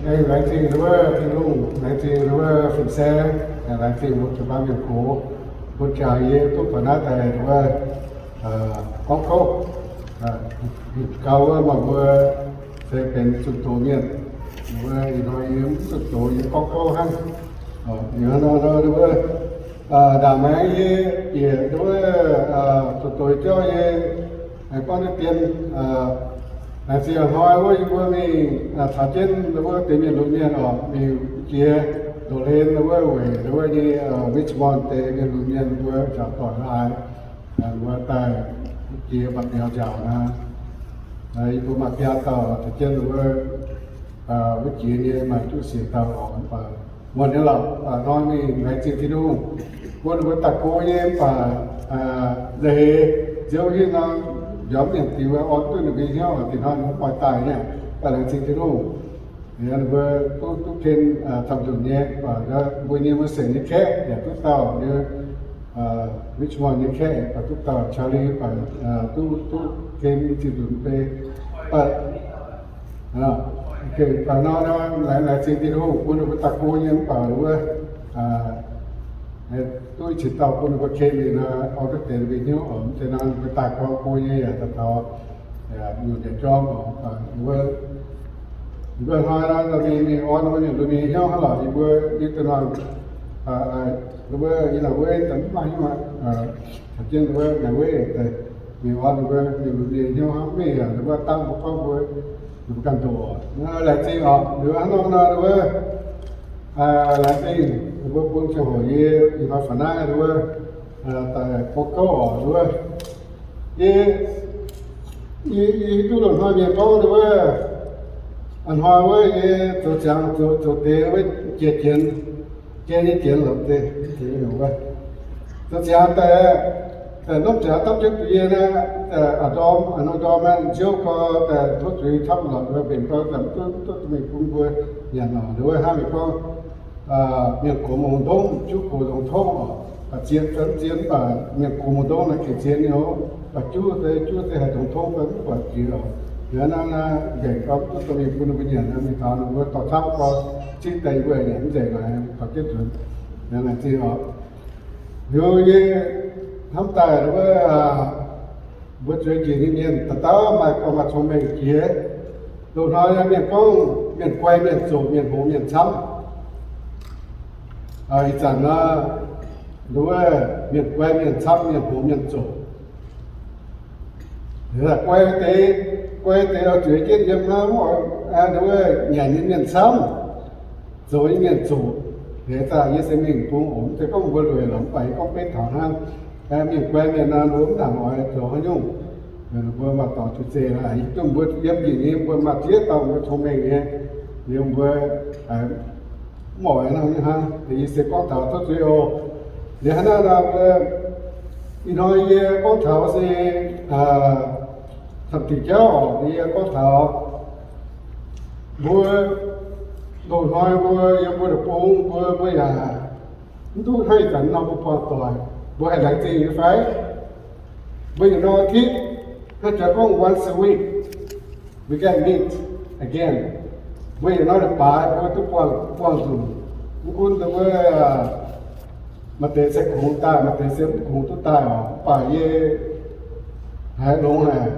Aengx laengz zingh wuov Tin-Hungh, laengz zingh wuov fin-saeng, laengz zingh mbuo jiu-baang mienh gox, bun jangx yie duqv buatc naaiv daaih wuov gorngv kouv. Gauh wuov maaih mbuo se benx zunh doz mienh, wuov ih hnoi yie mv zunh doz, yie gorngv kouv hnangv. Ih hnoi nor wuov ndaangc maengx yie bieqc wuov zunh doz jauv yie gorngv deix dien, laengz zingh hnoi wuov yie mbuo mingh caux jienv wuov deix mienh lunx mienh oc, mingh jiex ndoqv hlen wuov weic wuov nyei Richmond deix mienh lunx mienh mbuo njaaux doic haaix, mbuo daaih jiex mba'biaux njaaux naaiv. Yie mbuo maaih biaa dauh caux jienv wuov, wuov jiex nyei maaih juqv siec dauh oc, mv baac muonc nyei lorqc. Hnoi mingh laengz zingh Tin-Hungh bun ninh mbuo daaih go nyei, mv baac nzeiz nziouv hiuv nor, mbiauz mienh diuh orn duqv ninh mbuo hnyouv, dinh hnoi ninh mbuo mv oix daaih nyei, mv baac laengz zingh Tin-Hungh. Ninh mbuo duqv, duqv ken camv nzunc nyei, mv baac mbuo nyei mbuo seix nyei kaeqv yaac duqv dauh nyei, Richmond nyei kaeqv baac duqv dauh, Charlie baac duqv, duqv ken i ziex nzunc mv bei. Baac nor, laengz zingh Tin-Hungh bun ninh mbuo daaih go nyei, mv baac wuov duqv i cin dauh bun ninh mbuo ken liuz nor, orn duqv deix ninh mbuo hnyouv oc. Mv zeiz nor ninh mbuo daaih go, go nyei yaac daaih taux nyunc yaac jorm oc. Yie mbuo hnoi nor mingh, mingh orn mbuo nyei lunx mienh hnyouv hnangv lorqc. Yie mbuo yie daaih nor, wuov yie naaic wuov daaih mv maaih hnyouv aqv. Caux jienv wuov naaic wuov daaih mingh orn mbuo nyei lunx mienh hnyouv hnangv. Mv baac wuov dangh mbuo gorngv mbuo, mbuo ganh ndoqc oc. Laengz zingh oc. Liuz hnangv nor nor wuov laengz zingh mbuo bun ziangh hoc yie ih hnoi faaux naaiv wuov daaih gorngv gouv oc. Wuov yie, yie, yie hiuv duqv loz-hnoi mienh gorngv wuov, a'hnoi wuov yie zoux ziangx, zoux, zoux deix wuov jiex jienx, jiex nyei jienx lorqc deix, zoux ziangx daaih, daaih nopv ziangx dapv jienv bun yie naaiv, a'ndorm, a'hnoi ndorm naaiv nziouv gorx daaih tov zuiz camv lorqc, mbenc gorx daaih mv duqv, mv duqv mingh bun mbuo nyanc oc. Wuov hnangv mingh gorngv mienh gox mouc ndongv, juv gox ndongc tongv oc. Baac zien fai mv zien, mv baac mienh gox mouc ndongv naaiv gengh zien nyei oc. Baac juv se, juv se haih ndongc tongv fai mv buatc jiex oc. Liuz naaiv naaiv mbenc gorx mv duqv dorh mingh bun ninh mbuo nyanc, mingh taux ninh mbuo dorh camv gorx zipv daaih yie mbuo nyanc mv nzengc naaic, taux jienv nzuonx. Laengz zingh oc. Liuz yie hnamv daaih wuov, mbuo zueiz njiec nyei mienh dauh dauh maaih gorngv maaih cong-mengh jiex. Loz-hnoi mienh gorngv mienh guai mienh zoqc, mienh hoz mienh camv. Ih zanc nor, wuov mienh guai mienh camv, mienh hoz mienh zoqc. Guai deix, guai deix oix zueiz jienv yiem hnangv, wuov nyanc nyei mienh camv, zoux nyei mienh zoqc. Heix zaah yie se mingh bung oc, mv zeiz gorngv mbuo lueic lorqc, mv baac yie gorngv beiv taux hnangv. Mienh guai mienh nor, mbuo mv nangc oix zoux haaix nyungc. Mbuo maaih dorngx zuqc zeiz, yie duqv mbuo yiem njiec nyei, mbuo maaih ziex dauh mbuo cong-mengh nyei, liuz mbuo mv oix hnangv nyei hnangv. Yie se gorngv taux tov zuiz oc. Liuz hnangv naaiv nor, mbuo ih hnoi yie gorngv taux se camv diuc jauv oc, yie gorngv taux mbuo loz-hnoi mbuo yiem mbuo deic-bung mbuo, mbuo yaac mv duqv hnangv ih zanc nor mbuo buangh doic. Mbuo haih laengz zingh nyei fai? Mbuo yietc norm อาทิตย์ hnangv jaax gorngv once a week we can meet again. Mbuo yietc norm leiz-baaix mbuo duqv buangh, buangh nzunc. Mv gunv wuov maaih deix se kungx daaih, maaih deix se mv kungx duqv daaih oc. Mv baac yie haiz longx haic.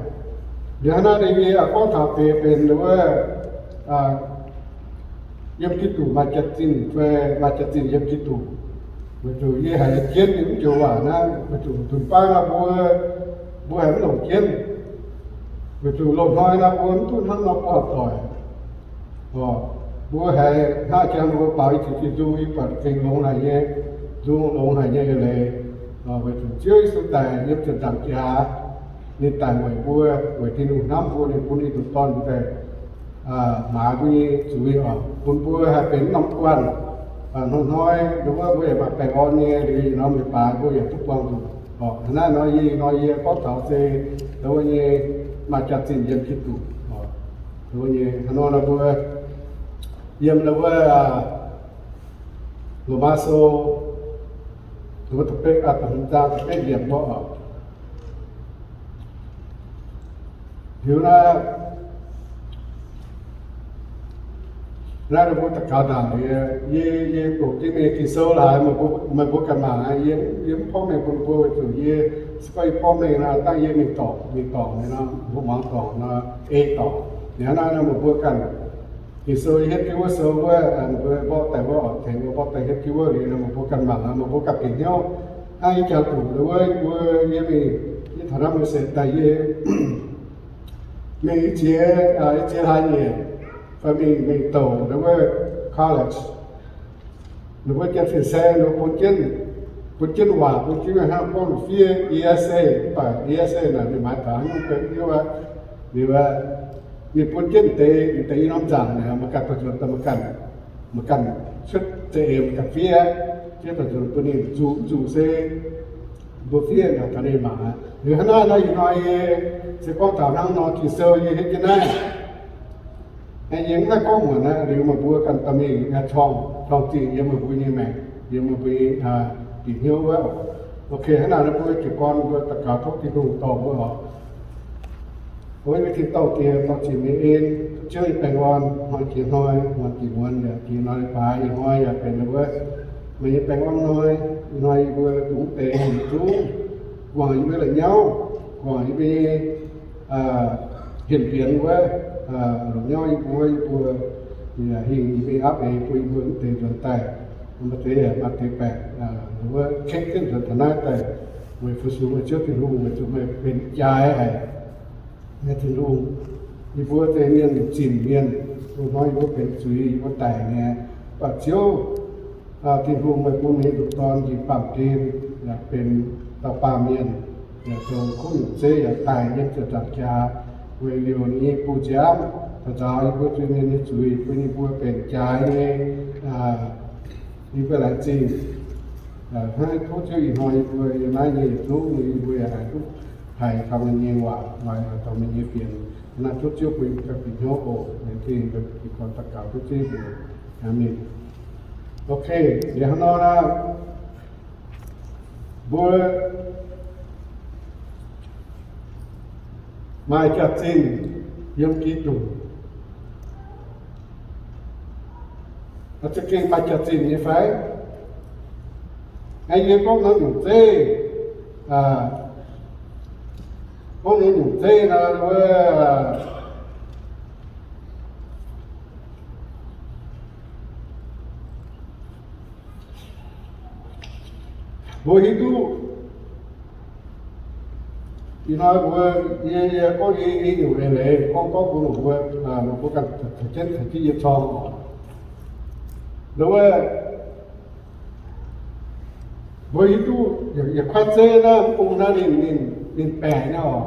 Liuz hnangv naaiv yie gorngv taux deix benx wuov yiem Giduc maaih jaax-zinh fai maaih jaax-zinh yiem Giduc. Weic zuqc yie haiz jienv nyei mv joux waac naaiv, weic zuqc nzunc baav nor mbuo, mbuo haiz mv longc jienv. Weic zuqc loz-hnoi nor mbuo mv duqv hnangv nor buangh doic. Mbuo haiz hnangv jangx mbuo baaux i ziepc diuh nzung, yie buatc gengh longx haic nyei, nzung longx haic nyei eix leiz. Weic zuqc Ziouv Yesu daic yiem ziepc nzaangc jaax, ninh daic weic mbuo, weic Tin-Hungh hnamv mbuo, ninh bun ninh nyei Dorn daaih maaiz mbuo nyei zuiz oc, bun mbuo haih benx norm guanh. Hnoi-hnoi ndau wuov mbuo yaac maaih baengh orn nyei, liuz norm leiz-baaix mbuo yaac duqv buangh nzunc oc. Hnangv naaiv nor yie, nor yie gorngv taux se ndau wuov nyei maaih jaax-zinh yiem Giduc oc. Ndau wuov nyei hnangv nor nor mbuo yiem ndau wuov Lomaa Sou, ndau wuov da'betv, da'hmz zaang da'betv yiemc mbuo oc. Liuz naaiv, Naaiv mbuo daux gaux ndaangc, yie, yie doqc jienv mingh Ging-Sou laaix, meih mbuo ganh mangc aqv. Yie, yie mv porv mengh bun mbuo weic zuqc yie, se gorngv yie porv mengh nor, dangh yie mingh dorngc, mingh dorngc nor, mbuo muangx dorngc nor, ei dorngc. Liuz hnangv naaiv nor, meih mbuo ganh Ging-Sou yie hietv jienv wuov sou wuov, mbuo mborqv daaih wuov, oc, tengx mbuo mborqv daaih hietv jienv wuov liuz nor, meih mbuo ganh mangc nor, meih mbuo ganh bieqc hnyouv. Hnangv yie jangx zuqc wuov, yie mbuo, yie mingh, yie taux naaiv mingh se daaih yie mingh i jiex, i jiex hlaax nyeic, fai mingh, mingh douc wuov college. Ninh mbuo janx fin-saeng ninh mbuo bun jienv, bun jienv waac, bun jienv hnangv gorngv fiev essay, mv baac essay naaic ninh maaiz taux haaix nyungc benx hiuv aqv. Liuz, ninh bun jienv deix, deix i norm nzaangc naaic, meih ganh dorh nzuonx daaih, meih ganh, meih ganh cuotv za'eix meih ganh fiev, fiev dorh nzuonx bun ninh zuqc, zuqc se mbuo fiev naaic taux ninh mangc aqv. Liuz hnangv naaiv nor, ih hnoi yie se gorngv taux hnangv nor, Ging-Sou yie hietv jienv naaiv. Yie mv haih gorngv muonc aqv. Liuz meih mbuo ganh dorh mingh corng, corng zingh yiem meih mbuo nyei maengc, yiem meih mbuo nyei bieqc hnyouv wuov. Ok, hnangv naaic nor mbuo jiez gorn mbuo daux gaux tov Tin-Hungh dorh mbuo oc. O yie mbuo Tin-Dorngh Diex, dorh ziec meih en, tov Ziouv nyei baengh orn hnoi jiex hnoi, muonz jiex muonz, yaac jiex hnoi leiz-baaix, ih hnoi yaac benx wuov meih nyei baengh orn hnoi. Ih hnoi yie mbuo dungx deix hungh zungv guangc yie mbuo la'nyauv, guangc yie mbuo nyei hienx fienx wuov, la'nyauv yie mbuo, yie mbuo hingh yie mbuo nyei auv eix bun yie mbuo mv deix nzuonx daaih. Maaih deix yaac maaih deix baengc wuov kengv jienv nzuonx taux naaiv daaih weic fu-sux meih Ziouv Tin-Hungh, weic zuqc meih benx jaaix haic. Nyei Tin-Hungh, yie mbuo deix mienh zinh mienh, loz-hnoi yie mbuo benx zuiz, yie mbuo daic nyei. Mv baac Ziouv Tin-Hungh, meih bun meih nyei nduqc Dorn njiec baamh gen, yaac benx dauh baamh mienh, yaac zoux kuv nyungc zeiv yaac daic yiem ziepc nzaangc jaax, weic liouc ninh nyei buoz-nziaamv caux nzaaux yie mbuo zuiz-mienh nyei zuiz, bun yie mbuo benx jaaix nyei, yie mbuo laengz zingh. Hnangv tov Ziouv ih hnoi yie mbuo yiem naaiv nyei yietc zungv, yie mbuo yaac haih duqv haiz taux meih nyei waac, haiz taux meih nyei fienx. Naaiv tov Ziouv bun yie mbuo ganh bieqc hnyouv oc. Laengz zingh, jiez gorn daux gaux tov Ziouv mbuox. Aamen. Ok, liuz hnangv nor naaiv, mbuo maaih jaax-zinh yiem Giduc. Za'gengh maaih jaax-zinh nyei fai? Aengx yie gorngv naaiv nyungc zeiv, gorngv naaiv nyungc zeiv nor, wuov, mbuo hiuv duqv ih hnoi mbuo, yie, yie gorngv nyei i nyungc eix leiz gorngv, gorngv bun mbuo, mbuo ganh caux jienv, caux jienv yie corng oc. Nduov, mbuo hiuv duqv yietc kuaaiv zeiv naaiv, mv bung naaiv ninh, ninh, ninh baeqc nyei oc.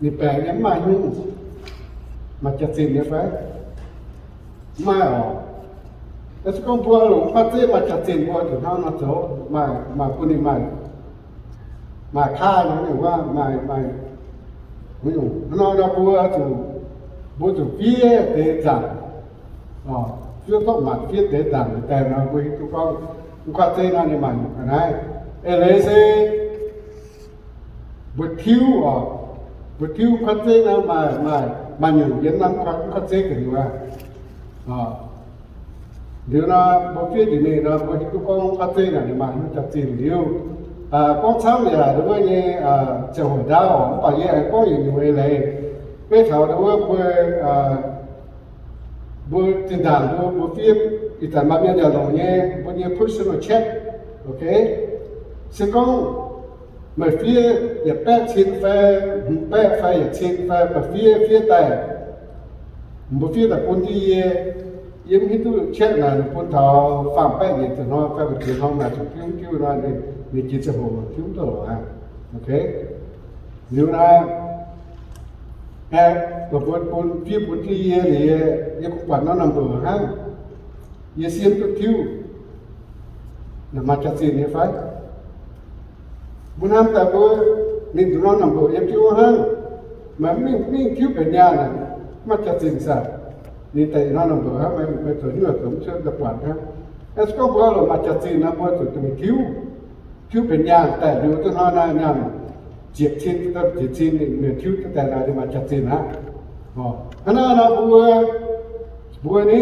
Ninh baeqc nyei, mv maaih haaix nyungc maaih jaax-zinh nyei fai? Mv maaih oc. Naaiv se gorngv mbuo longc kuaaiv zeiv maaih jaax-zinh, mbuo zuqc hnangv nor zoux, maaih, maaih bun ninh maaih, maaih kaav nor, maaih, maaih, hnangv nor nor mbuo zuqc, mbuo zuqc fiev deix nzaangc. Zuov zorqv maanc fiev deix nzaangc daaih nor, mbuo hiuv duqv gorngv mv kuaaiv zeiv nor ninh maaih nyungc ga'naaiv. Eix leiz se mbuo tiuv oc, mbuo tiuv kuaaiv zeiv nor maaih, maaih, maaih nyungc yiem naaiv mv kuaaiv zeiv gu'nyuoz. Liuz nor mbuo fiev njiec mingh nor, mbuo hiuv duqv gorngv kuaaiv zeiv naaic ninh maaih haaix nyungc jaax-zinh liuz. Gorngv camv yaac nduov nyei ziangh hoc ndaauv, mv baac yie aengx gorngv yietc nyungc eix leiz. Beiv taux nduov mbuo, mbuo zinh ndaangc mbuo, mbuo fiev, ih zanc maaih mienh yaac longc nyei, mbuo nyei personal check, ok? Se gorngv meih fiev yietc baeqv cin fai hmz baeqv fai yietc cin fai meih fiev, fiev daaih, mbuo fiev daaih bun jienv yie, yie mv hiuv duqv check naaic bun taux faam baeqv nyic ziepc hnoi fai hmz ziepc hnoi maaih zuqc tiuv tiuv nor, ninh jiex ziangh hoc tiuv duqv lorqc aqv. Ok? Liuz naaiv, aeqv, meih mbuo bun, fiev bun jienv yie liuz, yie kungx buatc norm number hnangv. Yie siemv duqv tiuv, maaih jaax-zinh nyei fai? Mbuo hnamv daaih mbuo, ninh nduqc norm number yiem jienv wuov hnangv. Meih mv mingh, mingh tiuv benx nyaanh, mv maaih jaax-zinh saah? Ninh daaih norm number hnangv, meih zoux hnyouv zoux mv cuotv daaih buatc hnangv. Aeqv, se gorngv mbuo lorqc maaih jaax-zinh nor, mbuo zuqc daaih mingh tiuv. Tiuv benx nyaanh daaih liuz duqv hnoi naaiv nyaanh ziepc cin, ziepc cin ninh mienh tiuv duqv daaih naaic, ninh maaih jaax-zinh aqv. Hnangv naaiv nor mbuo, mbuo ni,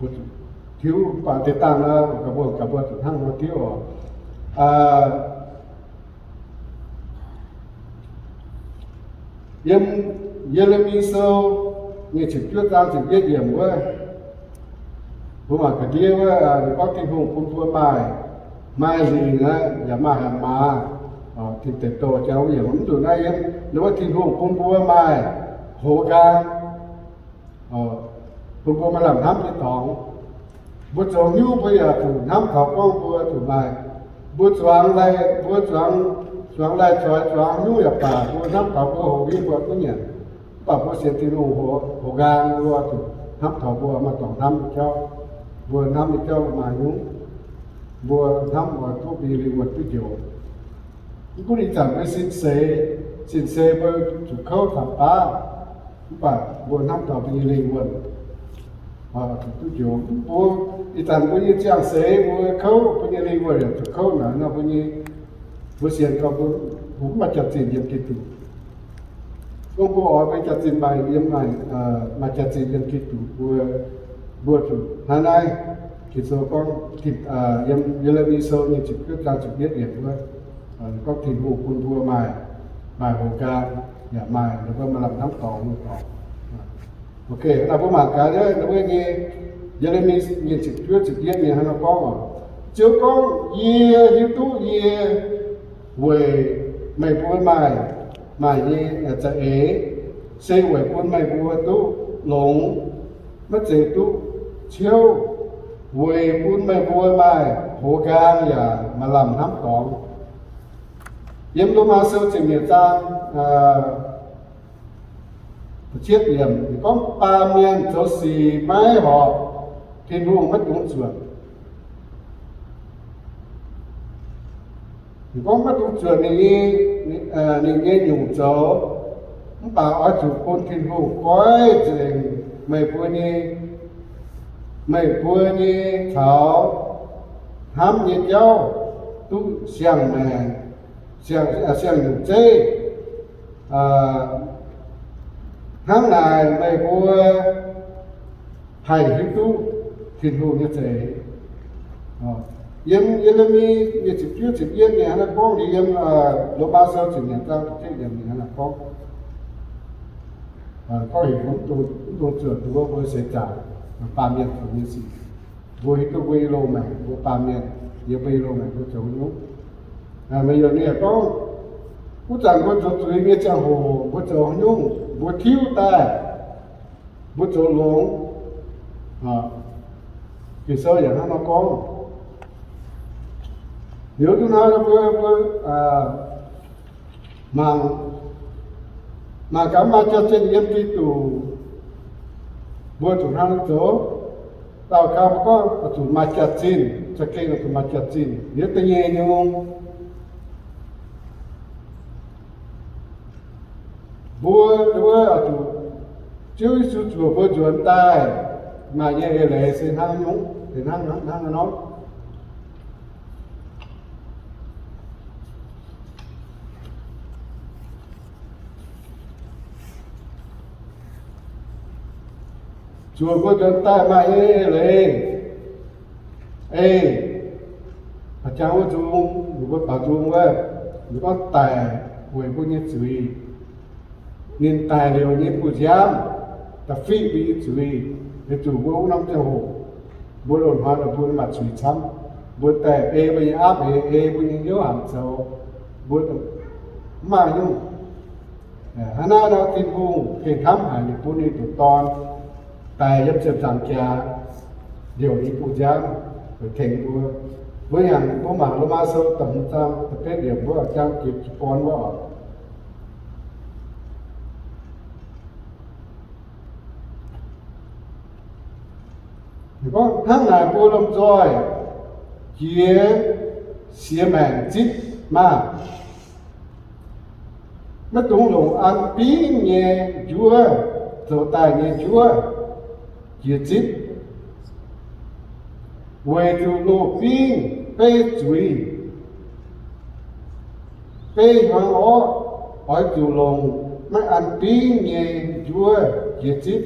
tiuv, mv baac deix dangh nor, ga'mbuo, ga'mbuo zuqc hnangv nor tiuv oc. Yiem Ye^le^mi Sou nyei ziepc juov zaang ziepc yietv yiemc wuov, mbuo mangc ga'ndiev wuov, ninh gorngv Tin-Hungh bun mbuo maaih, maaih lingc aqv, yaac maaih haaix maaz, tin deic douh jangx wuov yiemc mv nzunc naaiv yiem, ninh wuov Tin-Hungh bun mbuo maaih hoz nqaang, bun mbuo maaih lamh hnamv nyei dorngx. Mbuo zoux nyungc mbuo yaac zuqc hnamv taux gorngv mbuo zuqc maaih, mbuo zuangx laih, mbuo zuangx, zuangx laih zoix zuangx nyungc yaac baac, mbuo hnamv taux mbuo hoqc hingv mbuo duqv nyanc. Mv baac mbuo sienx Tin-Hungh hoz nqaang, mbuo zuqc hnamv taux mbuo maaih dorngx hnamv nyei jauv. Mbuo hnamv nyei jauv maaih nyungc, mbuo hnamv oix duqv mbuo nyei lingh wuonh duqv njoux. Mv gunv ih zanc mbuo sin seix, sin seix mbuo zuqc kouv taux baav, mv baac mbuo hnamv taux mbuo nyei lingh wuonh zuqc duqv njoux. Mbuo ih zanc mbuo nyei ziangh seix mbuo kouv, mbuo nyei lingh wuonh yaac zuqc kouv naaic nor mbuo nyei, mbuo sienx gorngv mbuo, mbuo mv maaih jaax-zinh yiem Giduc. Gorngv mbuo oix mbuo jaax-zinh maaih yiem, maaih, maaih jaax-zinh yiem Giduc mbuo, mbuo zuqc hnangv naaiv. Ging-Sou gorngv, yiem Ye^le^mi Sou nyei ziepc juov zaang ziepc yietv yiemc wuov, gorngv Tin-Hungh bun mbuo maaih, maaih hoz nqaang, yaac maaih ninh mbuo maaih lamh hnamv dorngx nyei dorngx. Ok, naaiv mbuo mangc gaax, ninh mbuo nyei Ye^le^mi nyei ziepc juov ziepc yietv nyei hnangv naaiv gorngv oc. Ziouv gorngv, Yie hiuv duqv yie weic meih mbuo maaih, maaih nyei za'eix, se weic bun meih mbuo duqv longx, maiv zeiz duqv ciouv, weic bun meih mbuo maaih hoz nqaang yaac maaih lamh hnamv dorngx. Yiem Lomaa Sou ziepc nyeic zaang, da'cietv yiemc gorngv, baamh mienh zoux sic maiv horpc Tin-Hungh maiv dungx zuotc. Ninh gorngv maiv dungx zuotc ninh nyei, ninh nyei nyungc zoux, mv baac oix zuqc bun Tin-Hungh goiv nzengc meih mbuo nyei, meih mbuo nyei caux hnamv nyei jauv duqv siang-maengc, siang, siang-nyungc zeiv. Hnangv naaic meih mbuo haih hiuv duqv Tin-Hungh nyei za'eix. Yiem Ye^le^mi nyei ziepc juov ziepc yietv nyei hnangv naaiv gorngv, liuz yiem Lomaa Sou ziepc nyeic zaang ziepc yietv yiemc ninh hnangv naaiv gorngv, gorngv heuc mbuo mv dungx zuotc mbuo, mbuo seix zaangc baamh mienh zoux nyei sic. Mbuo hiuv duqv mbuo nyei loz-maengc, mbuo baamh mienh yiem mbuo nyei loz-maengc mbuo zoux nyungc. Meih yaac, ninh yaac gorngv, wuov zanc mbuo zoux zuiz nyei ziangh hoc mbuo zoux nyungc, mbuo tiuv daaih, mbuo zoux longx. Ging-Sou yaac hnangv nor gorngv. Liuz duqv naaiv mbuo, mbuo mangc, mangc gaax maaih jaax-zinh yiem Giduc, mbuo zuqc hnangv nor zoux. Daux gaux mbuo gorngv zuqc maaih jaax-zinh, za'gengh zuqc maaih jaax-zinh. Liuz da'nyeic nyungc, mbuo, mbuo zuqc Ziouv Yesu zuoqc mbuo nzuonx daaih maaih nyei eix leiz se hnangv nyungc, se hnangv, hnangv nor. Zuoqc mbuo nzuonx daaih maaih nyei eix leiz. Ei, jangx wuov nzung, mbuo baaux nzung wuov, ninh gorngv daic weic mbuo nyei zuiz. Ninh daic liouc nyei buoz-nziaamv da'fiqv mbuo nyei zuiz. Weic zuqc mbuo wuov norm ziangh hoc, mbuo loz-hnoi mbuo maaih zuiz camv. Mbuo daaih ei mbuo nyei aapv eix, ei mbuo nyei hnyouv hanc zoux, mbuo mv maaih nyungc. Hnangv naaiv nor Tin-Hungh gengh hnamv haic, ninh bun ninh nyei ndoqc Dorn daic yiem ziepc nzaangc jaax, liouc nyei buoz-nziaamv weic tengx mbuo. Mbuo yaac, mbuo mangc Lomaa Sou da'hmz zaang da'betv yiemc wuov, jang jiex jiez gorn wuov oc. Ninh gorngv, hnangv naaic mbuo lomh nzoih jiex siex maengc zipv maah! Maiv dungx longc an bingv nyei njuov, zoux daaih nyei njuov, jiex zipv, weic zuqc loz-bingv beiv zuiz, beiv hnyangx orqv. Oix zuqc longc maiv an bingv nyei njuov jiex zipv,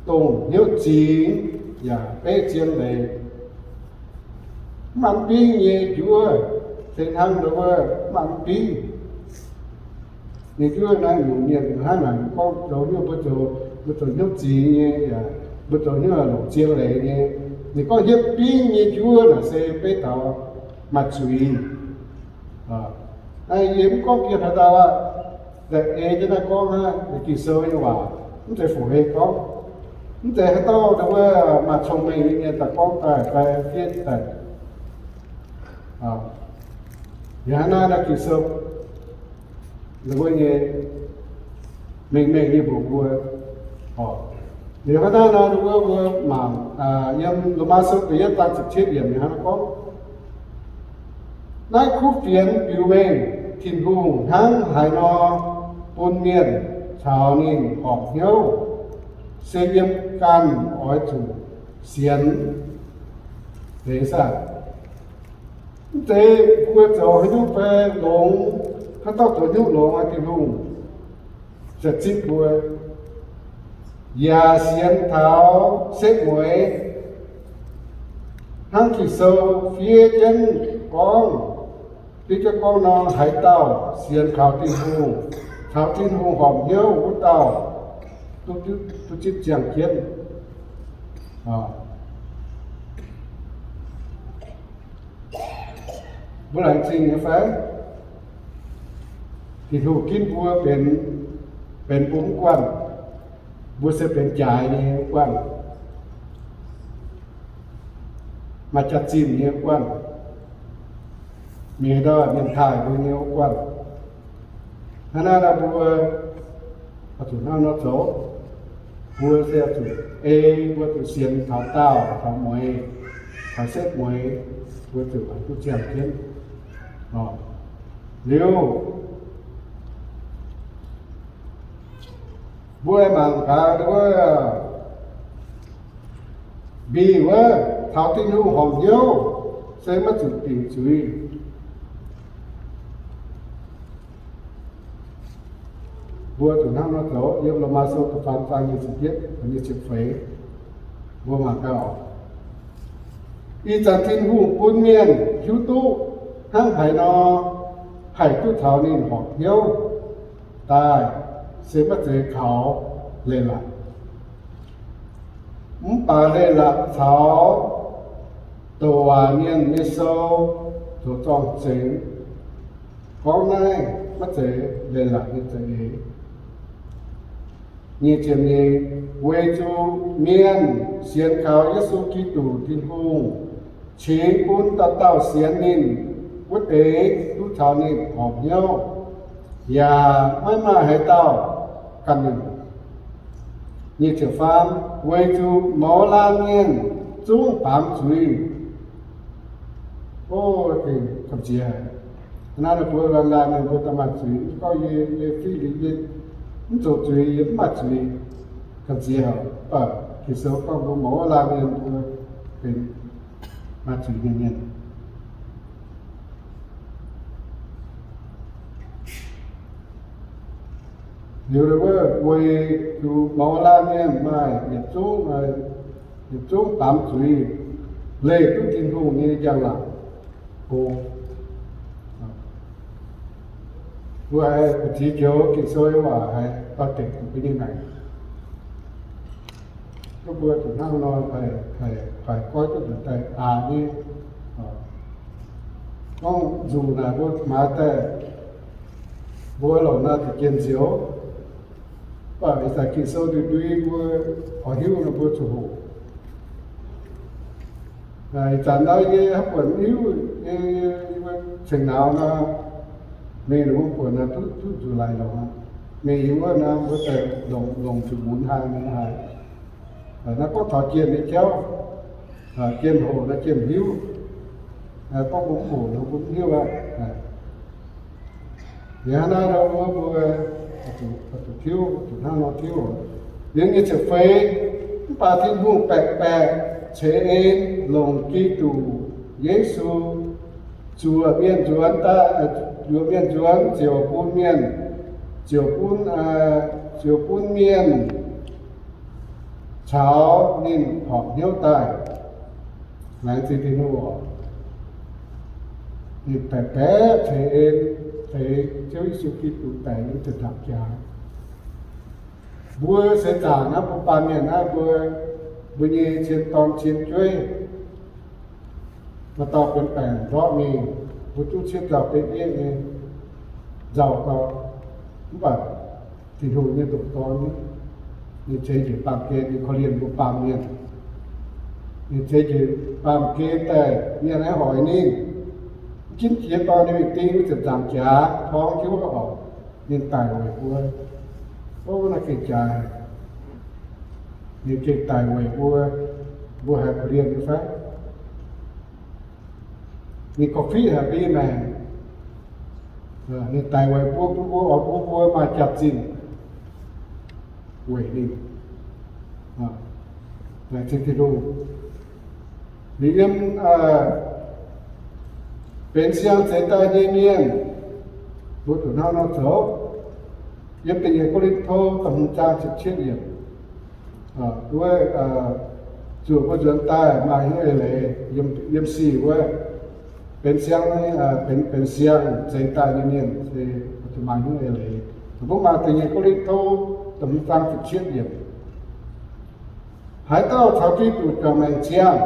dongh hnyouv zingx, yaac beiv zien leiz. Mv maaih bingv nyei njuov, se hnangv nor wuov mv maaih bingv nyei njuov naaiv nyungc mienh hnangv naaic gorngv zoux hnyouv mbuo zoux, mbuo zoux hnyouv zingx nyei, yaac mbuo zoux hnyouv longc zien leiz nyei. Ninh gorngv hietv bingv nyei njuov naaic se beiv taux maaih zuiz. Yie mv gorngv bieqc haaix dauh aqv. Daaih ei jienv naaiv gorngv hnangv, Ging-Sou nyei waac, mv zeiz fu-hei gorngv. Mv zeiz haaix dauh wuov maaih cong-mengh nyei mienh daaih gorngv daaih fai fiev daaih. Liuz hnangv naaiv naaiv Ging-Sou, ninh mbuo nyei mengh mengh nyei mbuox mbuo. Liuz hnangv naaiv nor, ninh mbuo mbuo mangc yiem Lomaa Sou da'yietv zaang ziepc cietv yiemc ninh hnangv naaiv gorngv, naaiv kuv fienx biux mengh Tin-Hungh hnangv haaix nor bun mienh caux ninh horpc hnyouv, se yiem ganh oix zuqc sienx. Deix saah? Mv zeiz mbuo zoux haaix nyungc fai longx, haaix dauh zoux haaix nyungc longx, Tin-Hungh za'gengh zipv mbuo, yaac sienx taux setv mueiz, hnangv Ging-Sou fiev jienv gorngv, fiev jienv gorngv nor, haaix dauh sienx kaux Tin-Hungh, caux Tin-Hungh horpc hnyouv wuov dauh, duqv zipv ziangh jienv. Mbuo laengz zingh nyei fai? Tin-Hungh ginv mbuo benx, benx bun mv guanh. Mbuo se benx jaaix nyei mv guanh, maaih jaax-zinh nyei mv guanh, mienh ndau mienh taaih mbuo nyei mv guanh. Hnangv naaiv nor mbuo oix zuqc hnangv nor zoux. Mbuo se oix zuqc ei, mbuo zuqc sienx taux daauh, taux mueiz, taux setv mueiz, mbuo zuqc duqv ziangh jienv. Liuz, mbuo mangc gaax wuov, mbic wuov, taux Tin-Hungh horpc hnyouv se maiv zuqc dingc zuiz. Mbuo zuqc hnangv nor zoux. Yiem Lomaa Sou da'faam zaang nyic ziepc yietv, nyic ziepc feix, mbuo mangc gaax oc. Ih zanc Tin-Hungh bun mienh hiuv duqv hnangv haaix nor haih duqv taux ninh horpc hnyouv daaih, se maiv zeiz kaux leiz-latc. Mv baac leiz-latc caux douc waac mienh nyei sou zoux zorng-zengx gorngv naaiv maiv zeiz leiz-latc nyei za'eix. Nyic ziepc nyeic, weic zuqc mienh sienx kaux Yesu Giduc, Tin-Hungh cingx bun dauh dauh sienx ninh wuov deix duqv taux ninh horpc hnyouv, yaac maiv maaih haaix dauh ganh nyungc. Nyic ziepc faam, weic zuqc mouz laanh mienh zungv baamz zuiz. O, gengh gamh nziex. Naaiv ninh mbuo laanh laanh mienh mbuo daaih maaih zuiz, mv gorngv yie, yie fiqv liuz yie mv zoux zuiz, yie mv maaih zuiz. Gamh nziex, mv baac Ging-Sou gorngv mbuo mouz laanh mienh mbuo benx maaih zuiz nyei mienh. Liuz wuov, weic zuqc mouz laanh mienh maaih yietc zungv, yietc zungv baamz zuiz, leih duqv Tin-Hungh nyei njang-laangc go. Mbuo haiz ziex joux Ging-Sou nyei waac haiz doix-dekc duqv nyei maengc. Gorngv mbuo zuqc hnangv nor haih, haih goiv duqv nzuonx daaih aqc nyei. Gorngv nzuqc naaic mbuo maaiz daaih, mbuo longc naaiv deix jien nzioux. Mv baac ih zanc Ging-Sou ndui ndui mbuo oix hiuv nor mbuo zuqc hoqc. Ih zanc naaiv yie haaix buonc mv hiuv, yie, yie, yie ceng nauz nor, mingh wuov buonc naaiv duqv, duqv nzuqc laaix longx. Mingh yie wuov naaiv mbuo daaih longc, longc zuqc munx haaix, munx haaix. Naaiv gorngv taux jien nyei jauv, jien hoqc naaiv jien hiuv. Gorngv mbuo mv hoqc nor mbuo mv hiuv aqv. Liuz hnangv naaiv nor mbuo, mbuo zuqc tiuv, zuqc hnangv nor tiuv. Liuz nyic ziepc feix, mv baac Tin-Hungh baeqc baeqc ceix en longc Giduc Yesu zuoqc mienh nzuonx daaih, zuoqc mienh nzuonx ziouc bun mienh, ziouc bun, ziouc bun mienh caux ninh horpc hnyouv daaih, laengz zingh Tin-Hungh oc, ninh baeqc baeqc ceix en, ceix Ziouv Yesu Giduc daic yiem ziepc nzaangc jaax. Mbuo seix zaangc naaiv, mbuo baamh mienh naaiv, mbuo, mbuo nyei cien dorn cien jueiv, maaih dauh benx baengc ndortv mingh, mbuo duqv ciev nzauh betv yieqv nyei nzauh gau, mv baac Tin-Hungh nyei ndoqc Dorn, ninh ceix njiec baamh gen, ninh korv-lienh mbuo baamh mienh. Ninh ceix njiec baamh gen daaih, mienh aengx hoic ninh, mv ginv jiex dorh ninh mingh ding wuov ziepc nzaangc jaax torngv jienv wuov oc, ninh daic weic mbuo. Ov, naaiv gengh jaaix. Ninh gengh daic weic mbuo, mbuo haiz korv-lienh nyei fai? Ninh gorngv fih haic mbuo nyei maengc. Ninh daic weic mbuo, bun mbuo oix bun mbuo maaih jaax-zinh weic ninh. Laengz zingh Tin-Hungh. Liuz yiem benx siang zeix daaih nyei mienh, mbuo zuqc hnangv nor zoux. Yiem da'nyeic Ko^lin^to da'hmz zaang ziepc cietv yiemc, wuov, zuoqc mbuo nzuonx daaih maaih hnyouv eix leiz, yiem sic wuov, benx siang, benx, benx siang zeix daaih nyei mienh se zuqc maaih hnyouv eix leiz. Mbuo mangc da'nyeic Ko^lin^to da'hmz zaang ziepc cietv yiemc. Haaix dauh caux Giduc juangc maengc ziangh,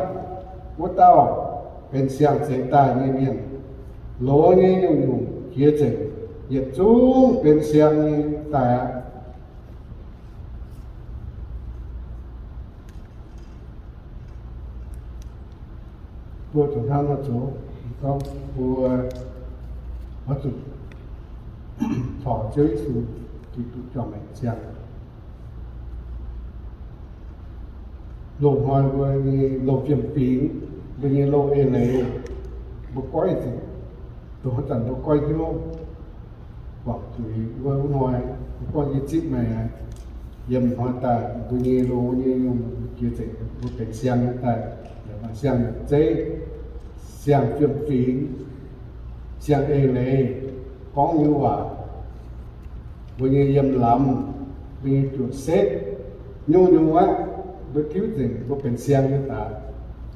wuov dauh benx siang zeix daaih nyei mienh. Loz nyei nyungc-nyungc jiex nzengc, yietc zungv benx siang nyei daaih aqv. Mbuo zuqc hnangv nor zoux, gorngv mbuo oix zuqc corc Ziouv Yesu Giduc juangc maengc ziangh. Loz-hnoi mbuo nyei loz-fiem-fingx, mbuo nyei loz-eix leiz, mbuo goiv nzengc. Dongh haaix zanc mbuo goiv hnyouv guangc zuiz wuov hnoi, mbuo gorngv, yie zipv meih, yiem hnoi daaih mbuo nyei loz nyei nyungc-nyungc jiex nzengc, mbuo benx siang nyei daaih, yaac maaih siang nyungc zeiv, siang fiem-fingx, siang eix leiz, gorngv nyei waac, mbuo nyei yiem lamz, mbuo nyei juoqc setv, nyungc-nyungc aqv, mbuo tiuv nzengc, mbuo benx siang nyei daaih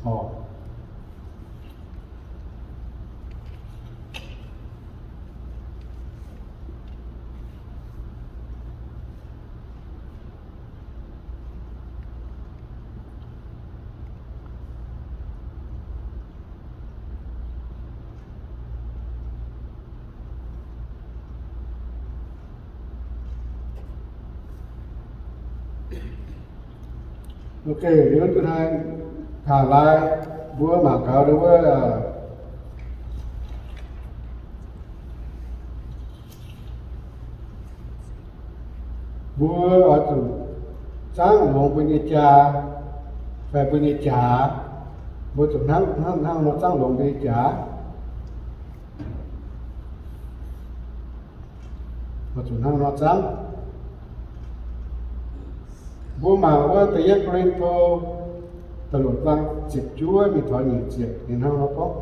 oc. Ok, liuz duqv hnangv, taux laai mbuo mangc gaax wuov, mbuo oix zuqc zangv longx mbuo nyei jaa fai mbuo nyei jaax. Mbuo zuqc hnangv, hnangv, hnangv nor zangv longx mbuo nyei jaax. Mbuo zuqc hnangv nor zangv. Mbuo mangc wuov da'yietv Ko^lin^to da'luoqc zaang ziepc juov mingh taux nyic ziepc, ninh hnangv nor gorngv.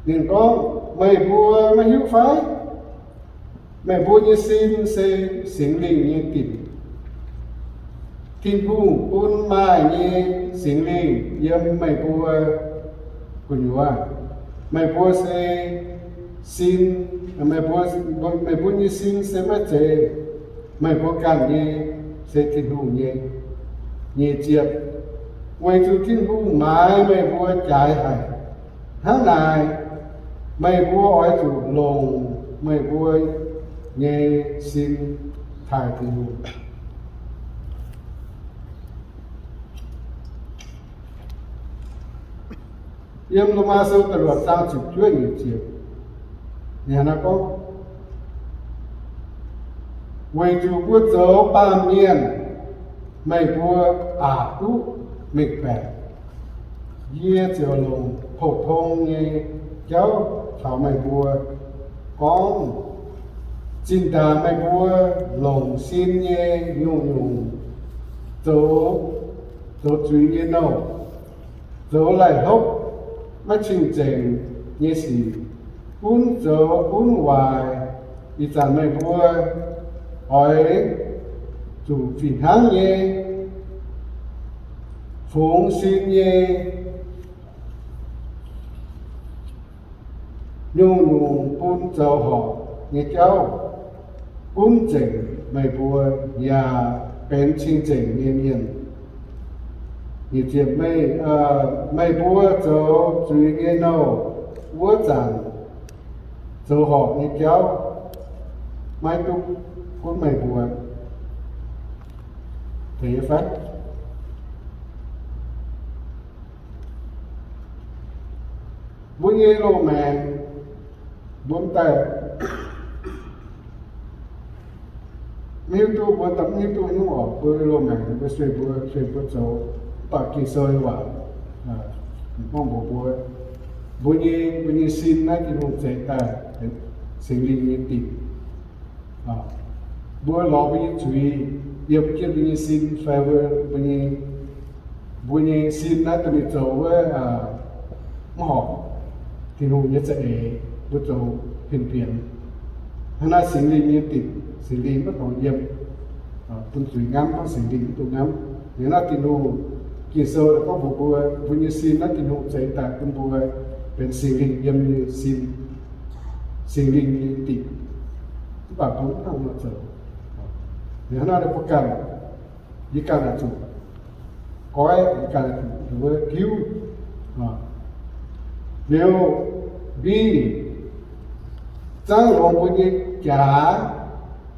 Ninh gorngv, meih mbuo maiv hiuv fai? Meih mbuo nyei sin se Singx Lingh nyei dinc. Tin-Hungh bun maaih nyei Singx Lingh yiem meih mbuo gu'nyuoz. Meih mbuo se sin, meih mbuo, meih mbuo nyei sin se maiv zeiz meih mbuo ganh nyei, se Tin-Hungh nyei. Nyic ziepc, weic zuqc Tin-Hungh maaiz meih mbuo jaaix haic. Hnangv naaic, meih mbuo oix zuqc longc meih mbuo nyei sin taaih Tin-Hungh. Yiem Lomaa Sou da'luoqc zaang ziepc juov nyic ziepc, ninh hnangv naaiv gorngv, weic zuqc mbuo zoux baamh mienh, meih mbuo aqc duqv mengh baeqc. Yie ziouc longc pou-tong nyei jauv caux meih mbuo gorngv, zinh ndaangc meih mbuo longc sin nyei nyungc-nyungc zoux, zoux zuiz nyei nouh, zoux laih hlopv, maiv cing-nzengc nyei sic, gunv zoux gunv waaic, ih zanc meih mbuo oix zuqc fih hnangv nyei, fungx sin nyei, nyungc-nyungc bun zoux horpc nyei jauv, gunv nzengc meih mbuo yaac benx cing-nzengc nyei mienh. Nyic ziepc, meih, meih mbuo zoux zuiz nyei nouh wuov zanc zoux horpc nyei jauv maiv duqv gunv meih mbuo. Mbuo nyei loz-maengc, mbuo m'daaih mv hiuv duqv, mbuo daaih mv hiuv duqv nyungc orqc, mbuo loz-maengc mbuo sueih, mbuo sueih mbuo zoux, mv baac Ging-Sou nyei waac gorngv mbuox mbuo, mbuo nyei, mbuo nyei sin naaiv Tin-Hungh zeix daaih, Singx Lingh nyei dingc. Mbuo lorz mbuo nyei zuiz yiem jienv mbuo nyei sin fai mbuo, mbuo nyei, mbuo nyei sin naaiv dongh mingh zoux wuov mv horpc Tin-Hungh nyei za'eix, mbuo zoux pienx-pienx. Hnangv naaiv Singx Lingh nyei dingc, Singx Lingh maiv dungx yiem, bun zuiz ngamv, gorngv Singx Lingh mv dungx ngamv. Liuz naaiv Tin-Hungh, Ging-Sou gorngv mbuox mbuo, mbuo nyei sin naaiv Tin-Hungh zeix daaih bun mbuo benx Singx Lingh yiem nyei sin, Singx Lingh nyei dingc. Mv baac mbuo mv hnangv nor zoux. Liuz hnangv naaiv mbuo ganh, yie ganh oix zuqc goiv, yie ganh oix zuqc wuov tiuv. Liuz, mbiv, zangv longx mbuo nyei jaax,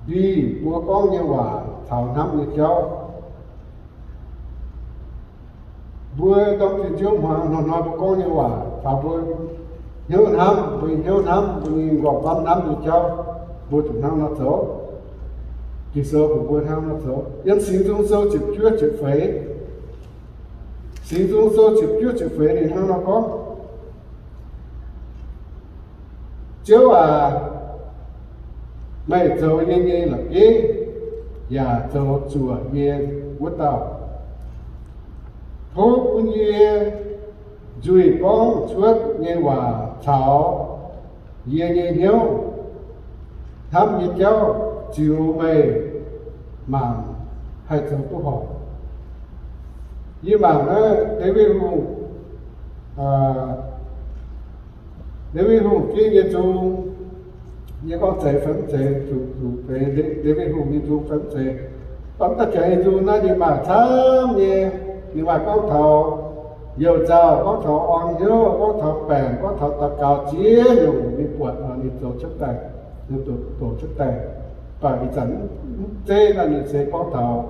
mbiv mbuo gorngv nyei waac caux hnamv nyei jauv. Mbuo ndorm zinh nziouv hmuangx hnoi-hnoi mbuo gorngv nyei waac caux mbuo hnyouv hnamv, mbuo nyei hnyouv hnamv, mbuo nyei nqorngv-famv hnamv nyei jauv, mbuo zuqc hnangv nor zoux. Ging-Sou mbuox mbuo hnangv nor zoux. Yiem Singx Nzung Sou ziepc juov ziepc feix, Singx Nzung Sou ziepc juov ziepc feix ninh hnangv nor gorngv, Ziouv aac, meih zoux yie nyei la'bieiv yaac zoux zuoqc yie wuov dauh. Tov bun yie nzuih gorngv cuotv nyei waac caux yie nyei hnyouv hnamv nyei jauv ziux meih mangc haih zoux duqv horpc. Yie mangc naaiv Ndaawitv Hungh, Ndaawitv Hungh fiev nyei nzung, yie gorngv zeiz fai mv zeiz, zuqc, zuqc deix Ndaawitv Hungh nyei nzung fai mv zeiz. Mv baac mv daaih jangx nyei nzung naaiv ninh maaih camv nyei, ninh maaih gorngv taux youh nzauh, gorngv taux orn hnyouv, gorngv taux baengc, gorngv taux daux gaux ziex nyungc ninh buatc, ninh zoux cuotv daaih, ninh doqc cuotv daaih. Mv baac ih zanc mv zeiz naaiv, ninh se gorngv taux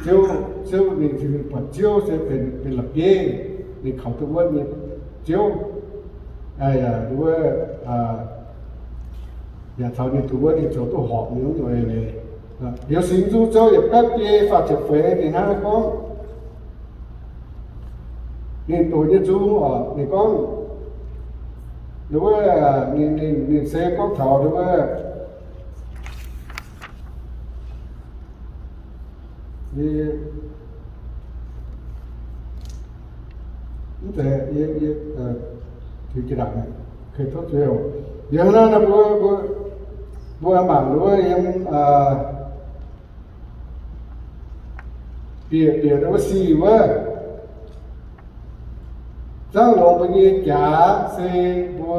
Ziouv, Ziouv, ninh, ninh buatc Ziouv se benx, benx la'bieiv, ninh kaux duqv wuonv nyei Ziouv, wuov, yaac caux ninh duqv wuonv, ninh zoux duqv horpc nyei, nyei. Liuz Singx Nzung Sou yietc baeqv biei faah ziepc feix ninh hnangv naaiv gorngv, ninh doqc nyei nzung oc, ninh gorngv, wuov, ninh, ninh, ninh se gorngv taux wuov, yie, mv zeiz, yie, yie, yie hnangv naaiv mbuo, mbuo, mbuo mangc wuov yiem bieqc, bieqc wuov sic wuov, zangv longx mbuo nyei jaax se mbuo,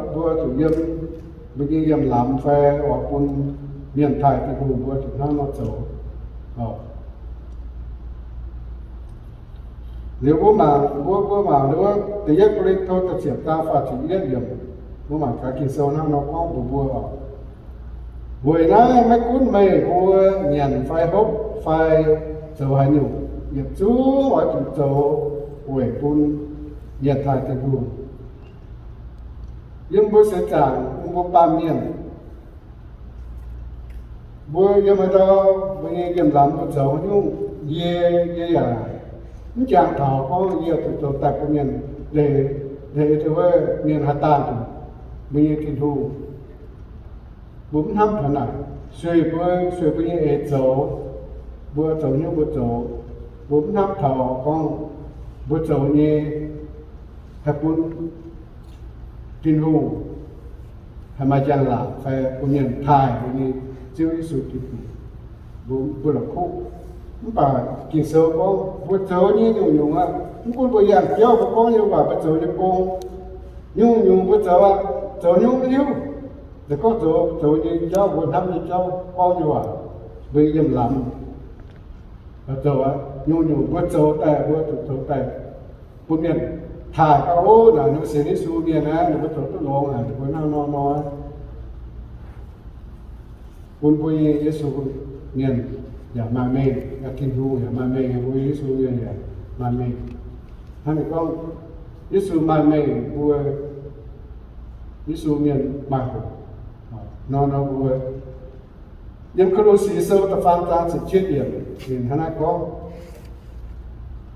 mbuo zuqc yiem, mbuo nyei yiem lamz fai oix bun mienh taaih Tin-Hungh, mbuo zuqc hnangv nor zoux. Liuz mbuo mangc, mbuo, mbuo mangc wuov da'yietv Ko^lin^to da'ziepc zaang faah ziepc yietv yiemc, mbuo mangc gaax Ging-Sou hnangv nor gorngv mbuox mbuo oc. Weic naaiv maiv gunv meih mbuo nyanc fai hopv fai zoux haaix nyungc, yietc zungv oix zuqc zoux weic bun mienh taaih Tin-Hungh. Yiem mbuo seix zaangc, yiem mbuo baamh mienh, mbuo yiem haaix ndau, mbuo nyei yiem lamz mbuo zoux haaix nyungc, yie, yie yaac mv jangx taux gorngv yie zuqc zoux daaih bun mienh, hleix, hleix wuov mienh haaix daaih nzunc mbuo nyei Tin-Hungh. Mbuo mv hnamv taux naaic, sueih mbuo, sueih mbuo nyei eix zoux, mbuo zoux hnyouv mbuo zoux, mbuo mv hnamv taux gorngv mbuo zoux nyei haih bun Tin-Hungh haih maaih njang-laangc fai bun mienh taaih mbuo nyei Ziouv Yesu Giduc. mbuo la'kuqv. Mv baac Ging-Sou gorngv mbuo zoux nyei nyungc-nyungc aqv, mv gunv mbuo yangh jauv, mbuo gorngv nyei waac, mbuo zoux nyei gong, nyungc-nyungc mbuo zoux aqv, zoux nyungc hiuv. Ninh gorngv zoux, zoux nyei jauv, mbuo hnamv nyei jauv, gorngv nyei waac, mbuo yiem lamz zoux aqv. Nyungc-nyungc mbuo zoux daaih, mbuo zuqc zoux daaih bun mienh taaih gau, ov, naaic ninh mbuo sienx Yesu mienh aqv, ninh mbuo zoux duqv longx aqv, ninh mbuo hnangv nor nor aqv. Bun mbuo nyei Yesu mienh yaac maaih mengh, Tin-Hungh yaac maaih mengh, mbuo Yesu mienh yaac maaih mengh. Hnangv naaiv gorngv, Yesu maaih mengh mbuo, Yesu mienh maaih hoc nor nor mbuo. Yiem Ko^lo^si Sou da'faam zaang ziepc cietv yiemc, ninh hnangv naaiv gorngv,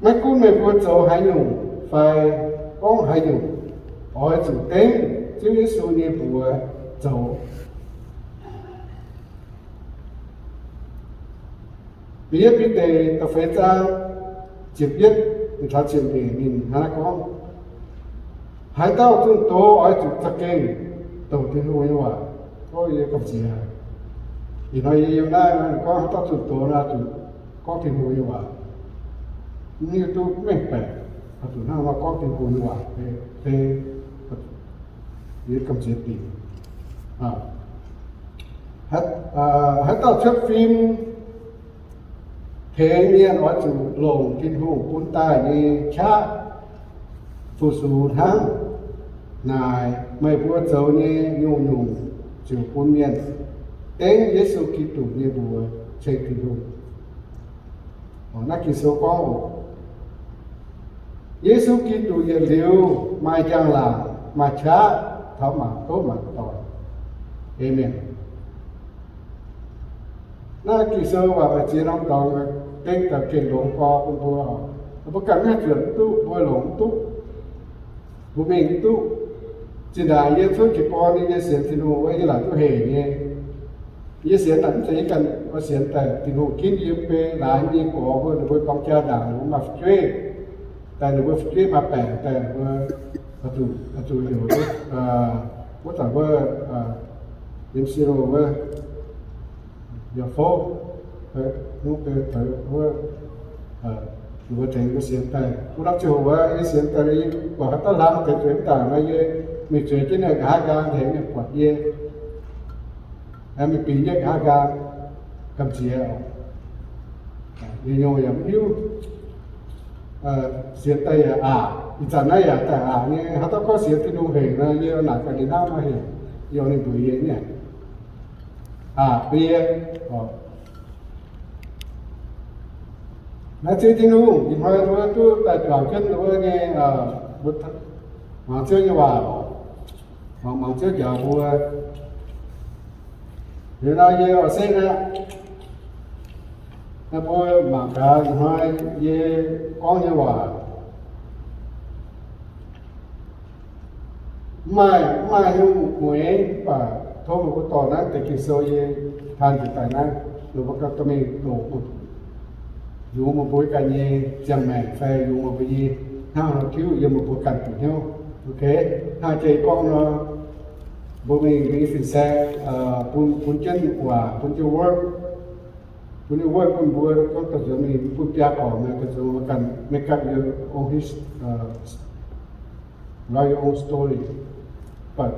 maiv gunv meih mbuo zoux haaix nyungc fai gorngv haaix nyungc, oix zuqc dengv Ziouv Yesu nyei mbuox zoux. Da'yietv Bide da'feix zaang ziepc yietv taux ziepc nyeic ninh hnangv naaiv gorngv, haaix dauh zunh doz oix zuqc za'gengh douc Tin-Hungh nyei waac. Gorngv yie gamh nziex, ih hnoi yie yiem naaiv gorngv haaix dauh zunh doz nor zuqc gorngv Tin-Hungh nyei waac. Mv hiuv duqv mengh baeqc, zuqc hnangv nor gorngv Tin-Hungh nyei waac. Yie gamh nziex dingc. Haaix dauh cuotv fim tengx mienh oix zuqc longc Tin-Hungh bun daaih nyei qaqv fu-sux hnangv. Naaic meih mbuo zoux nyei nyungc-nyungc ziouc bun mienh dengv Yesu Giduc nyei mbuox ceng Tin-Hungh. Naaiv Ging-Sou gorngv, Yesu Giduc yietc liuz maaih njang-laangc, maaih qaqv taux mangc gouv mangc doic. Aamen. Naaiv Ging-Sou waac maaih ziex norm dorngx, dengv daaih gengh longx gorx bun mbuo. Mbuo ganh maiv haih zuonc mv duqv, mbuo longc mv duqv, mbuo mingh mv duqv. Zinh ndaangc yie cuotv jiez gorn nyei, yie sienx Tin-Hungh wuov, yie laaic duqv hec nyei. Yie sienx naaic mv zeiz yie ganh oix sienx daaih, Tin-Hungh ginv yie mv bei, laaix yie nyei gorx mbuo, ninh mbuo dorng jaa ndaangc, ninh mbuo maaih fu'jueiv, daaih ninh mbuo fu'jueiv maaih baengc daaih, ninh mbuo zuqc heuc wuov zanc wuov, yiem silo wuov, yaac fouv, wuov, wuov, ninh mbuo tengx mbuo sienx daaih. Wuov norm ziangh hoc wuov, yie sienx daaih, yie buatc haaix dauh hlang deix zueiz mv ndaangc nor, yie mingh zueiz jienv ninh nqa'haav nqaang, tengx mienh buatc yie, mingh bingx jienv nqa'haav nqaang, gamh nziex. Nyungc-nyungc yaac mv hiuv, sienx daaih yaac aqc. Ih zanc naaiv yaac daaih aqc nyei. Haaix dauh gorngv sienx Tin-Hungh hec nor, yie naaic gaax ninh hnangv nor hec, yie oix ninh mbuox yie nyei. Aqc bun yie. Naaiv Ziouv Tin-Hungh, ih hnoi mbuo duqv daaih juangc jienv wuov nyei, mbuo mangc Ziouv nyei waac, mangc, mangc Ziouv njaaux mbuo. Liuz nor yie oix sekv aqv. Naaiv mbuo mangc gaax ih hnoi yie gorngv nyei waac. Mv maaih, mv maaih hnyouv mueiz, mv baac tov meih mbuo dorh naaiv deix Ging-Sou yie taan njiec daaih naaiv, meih mbuo ganh dorh mingh doqc, yungz meih mbuo ganh nyei ziangh maengc fai yungz meih mbuo nyei hnangv nor tiuv yiem meih mbuo ganh zuqc hnyouv. Ok, hnangv jiex gorngv nor, mbuo mingh, mingh fin-saeng, bun, bun jienv waac, bun jienv work, bun jienv work bun mbuo, gorngv ganh nzuonx mingh, bun biaa gorngv naaiv, ganh nzuonx ganh make up your own his-, write your own story. But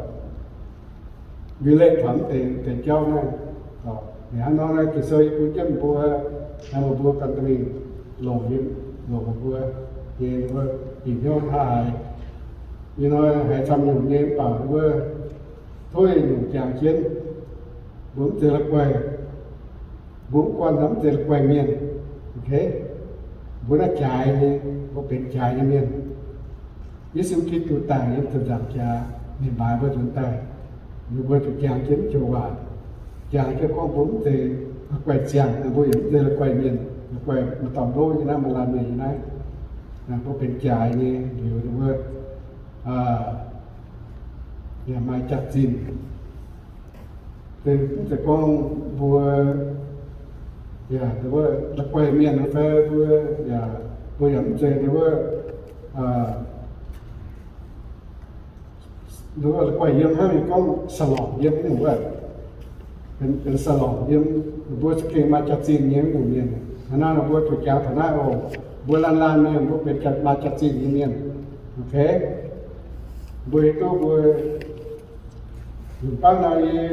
relate taux deix, deix jauv naaiv. Hnangv nor naaiv Ging-Sou yie bun jienv mbuo, meih mbuo ganh dorh mingh longc, longc mbuo nyei, mbuo bieqc hnyouv hnangv haaix. Ih hnoi haiz camv nyungc nyei mv baac wuov, tov nyungc jangx jienv, mbuo mv zeiz la'guaih, mbuo mv guanh mv zeiz la'guaih mienh. Ok, mbuo naaiv jaaix nyei, mbuo benx jaaix nyei mienh. Yesu Giduc daic yiem ziepc nzaangc jaax, ninh maaiz mbuo nzuonx daaih, ninh mbuo zuqc jangx jienv mv joux waac, jangx jienv gorngv mbuo mv zeiz la'guaih ziangh, mbuo yaac mv zeiz la'guaih mienh, la'guaih maaih dauh lov nyei naaiv, maaih laanh mienh nyei naaiv. Mbuo benx jaaix nyei liuz, ninh mbuo yaac maaih jaax-zinh. Mv zeiz gorngv mbuo, yaac wuov la'guaih mienh fai mbuo, yaac mbuo yaac mv zeiz wuov, wuov la'guaih yiem hnangv gorngv salorc yiem wuov. benx, benx salon yiem, mbuo za'gengh maaih jaax-zinh nyei nyungc mienh. Hnangv naaiv nor mbuo zuqc jangx taux naaiv oc. Mbuo laanh laanh mienh mbuo benx maaih jaax-zinh nyei mienh. Mbuo hiuv duqv mbuo nyungc baav nor yie,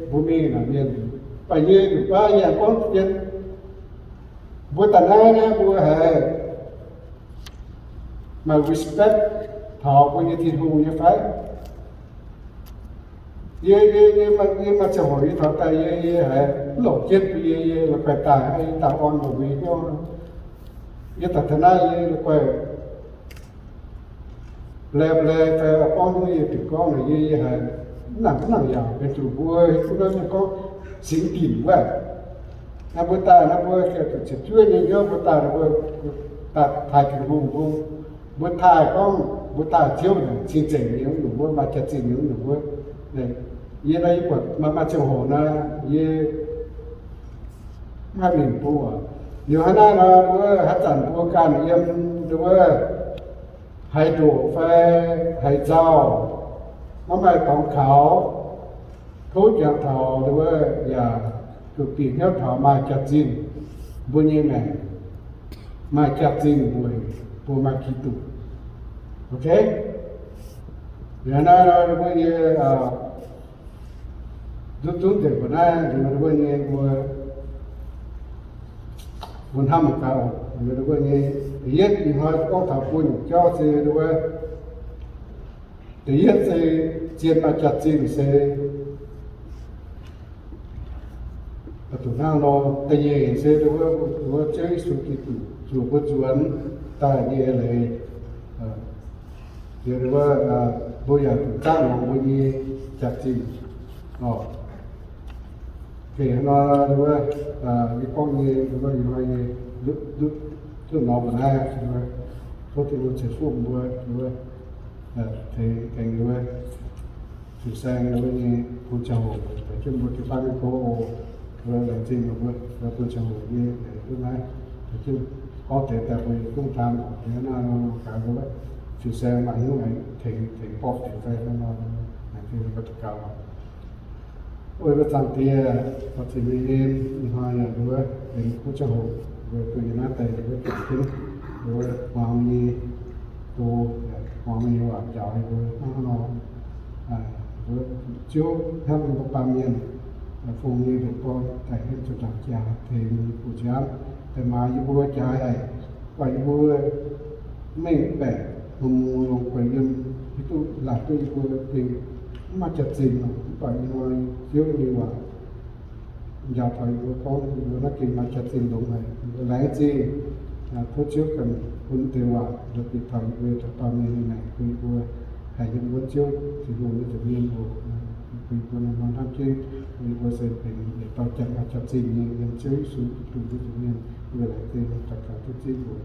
mbuo mingh naaic mienh, mv baac yie nyungc baav yie aengx gorngv jienv, mbuo daaih naaiv naaiv mbuo haiz maaih respect taux mbuo nyei Tin-Hungh nyei fai? Yie, yie, yie maaih, yie maaih ziangh hoc yie taux daaih yie, yie haiz mv longc jienv bun yie, yie la'guaih daaih, yie daaih orn longc mbuo nyei hnyouv. Yie daaih taux naaiv yie la'guaih mblei-mblei fai gorngv yie dingc gorngv naaic yie, yie haiz mv nangc, mv nangc yaac benx zuqc mbuo hiuv duqv naaiv mienh gorngv singx dinc wuov. Naaiv mbuo daaih naaiv mbuo ziepc zuoqv nyei hnyouv mbuo daaih, mbuo daaih taaih Tin-Hungh mbuo, mbuo taaih gorngv mbuo daaih Ziouv naaic cing-nzengc nyei nyungc wuov, maaih jaax-zinh nyei nyungc wuov. Yie naaiv yie buatc maaih, maaih ziangh hoc naaiv yie mv haih mingh bung oc. Liuz hnangv naaiv nor, nduov haaix zanc mbuo ganh yiem nduov haaix ndoqc fai haaix nzauh, maiv maaih dorngx kaux, tov jangx taux nduov yaac zuqc bieqc hnyouv taux maaih jaax-zinh mbuo nyei maengc, maaih jaax-zinh weic mbuo maaih Giduc. Ok? Liuz naaiv nor mbuo nyei nduqc zunv nzengc mbuo naaiv, liuz mbuo nyei mbuo, mbuo hnamv mangc gaax oc. Liuz mbuo nyei da'yietv ih hnoi gorngv taux bun nyungc jauv se nduov, da'yietv se zien maaih jaax-zinh se zuqc hnangv nor. Da'nyeic se nduov, nduov Ziouv Yesu Giduc zuoqc mbuo nzuonx daaih nyei eix leiz. Liuz nduov, mbuo yaac zuqc zaangv longx mbuo nyei jaax-zinh oc. Geh hnoi nduov, yie gorngv nyei nduov, ih hnoi nyei duqv norm mbuo naaiv, tov Tin-Hungh ceix fuqv mbuo nduov, tengx, tengx nduov, Fin-Saeng nduov nyei bun ziangh hoc, tengx jienv mbuo jiu-baang nyei go oc. Nduov laengz zingh mbuo, nduov bun ziangh hoc nyei, nduov naaiv, tengx jienv gorngv deix daaih mbuo yietc zungv taan oc. Liuz naaiv nor mangc gaax nduov, Fin-Saeng maaih hnyouv aengx tengx, tengx borqv deix fai hnangv nor, laengz zingh mbuo daux gaux. Weic mbuo Zaangc Diex, oix zuqc mingh en, ih hnoi yaac nduov benx kuv ziangh hoc, weic bun yie naaiv deix nduov zuqc jienv nduov muangx nyei go, muangx nyei waac njaaux yie mbuo hnangv haaix nor. Nduov Ziouv hnamv yie mbuo baamh mienh, fungx nyei ndoqc gorn daaih henv zuqc ndaangc jaax tengx yie mbuo nziaamv, daaih maaiz yie mbuo jaaix haic, buatc yie mbuo mengh baeqc hmuangx muangx longx guaix yiem, hiuv duqv laaic duqv yie mbuo gengh mv maaih jaax-zinh, mv baac yie mbuo Ziouv nyei waac njaaux taux yie mbuo gorngv yie mbuo naaiv gengh maaih jaax-zinh longx haic. Yie mbuo laengz zingh, tov Ziouv ganh bun deix waac la'bieiv taux yie mbuo deix baamh mienh nyei maengc, bun yie mbuo haih yiem wuov Ziouv Tin-Hungh nyei nza'hmien oc. Bun yie mbuo hnamv jienv, bun yie mbuo se benx yietc dauh janx maaih jaax-zinh nyei yiem Ziouv Yesu Giduc nyei nza'hmien. Yie mbuo laengz zingh daux gaux duqv zipv oc.